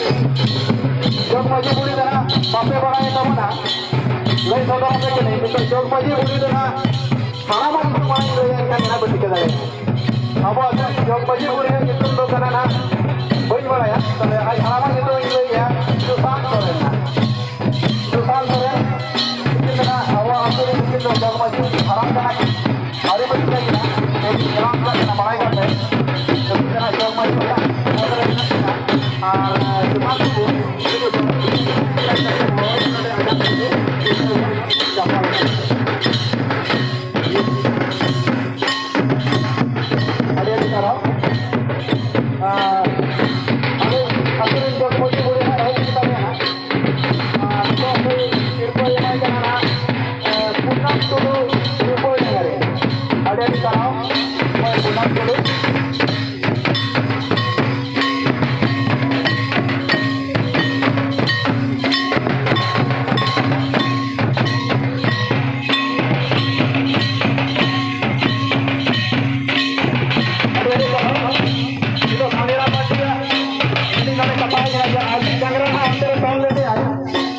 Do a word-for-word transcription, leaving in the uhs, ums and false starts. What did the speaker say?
ᱡᱚᱜᱽ ᱢᱟᱹᱡᱷᱤ ᱵᱩᱲᱦᱤ ᱫᱚ ᱱᱟᱦᱟᱜ ᱵᱟᱯᱮ ᱵᱟᱲᱟᱭ ᱛᱟᱵᱚᱱᱟ, ᱞᱟᱹᱭ ᱥᱚᱫᱚᱨ ᱟᱯᱮ ᱠᱟᱹᱱᱟᱹᱧ᱾ ᱱᱤᱛᱚᱜ ᱡᱚᱜᱽ ᱢᱟᱹᱡᱷᱤ ᱵᱩᱲᱦᱤ ᱫᱚ ᱱᱟᱦᱟᱜ ᱦᱟᱲᱟᱢᱟᱜ ᱧᱩᱛᱩᱢ ᱢᱟᱲᱟᱝ ᱤᱧ ᱞᱟᱹᱭᱟ, ᱮᱱᱠᱷᱟᱱ ᱜᱮ ᱱᱟᱦᱟᱜ ᱯᱮ ᱴᱷᱤᱠᱟᱹ ᱫᱟᱲᱮᱭᱟᱜᱼᱟ᱾ ᱟᱵᱚ ᱟᱹᱛᱩ ᱨᱮᱱ ᱡᱚᱜᱽ ᱢᱟᱹᱡᱷᱤ ᱵᱩᱲᱦᱤᱭᱟᱜ ᱧᱩᱛᱩᱢ ᱫᱚ ᱠᱟᱱᱟ ᱱᱟᱦᱟᱜ, ᱵᱟᱹᱧ ᱵᱟᱲᱟᱭᱟ, ᱛᱚᱵᱮ ᱟᱡ ᱦᱟᱲᱟᱢᱟᱜ ᱧᱩᱛᱩᱢ ᱤᱧ ᱞᱟᱹᱭᱮᱜᱼᱟ, ᱥᱩᱥᱟᱱᱛ ᱥᱚᱨᱮᱱ ᱱᱟᱦᱟᱜ᱾ ᱥᱩᱥᱟᱱᱛ ᱥᱚᱨᱮᱱ ᱛᱤᱠᱤᱱ ᱫᱚ ᱱᱟᱦᱟᱜ ᱟᱵᱚ ᱟᱹᱛᱩ ᱨᱮ ᱛᱤᱠᱤᱱ ᱫᱚ ᱡᱚᱜᱽ ᱢᱟᱹᱡᱷᱤ ᱦᱟᱲᱟᱢ ᱠᱟᱱᱟ ᱠᱤᱱ᱾ ᱟᱹᱰᱤ ᱢᱚᱡᱽ ᱜᱮ ᱱᱟᱦᱟᱜ, ᱮᱱᱠᱷᱟᱱ ᱱᱟᱦᱟᱜ ᱡᱚᱜᱽ ᱢᱟᱹᱡᱷᱤ ᱦᱟᱲᱟᱢ ᱟᱨ ᱥᱩᱥᱟᱱᱛ ᱴᱩᱰᱩ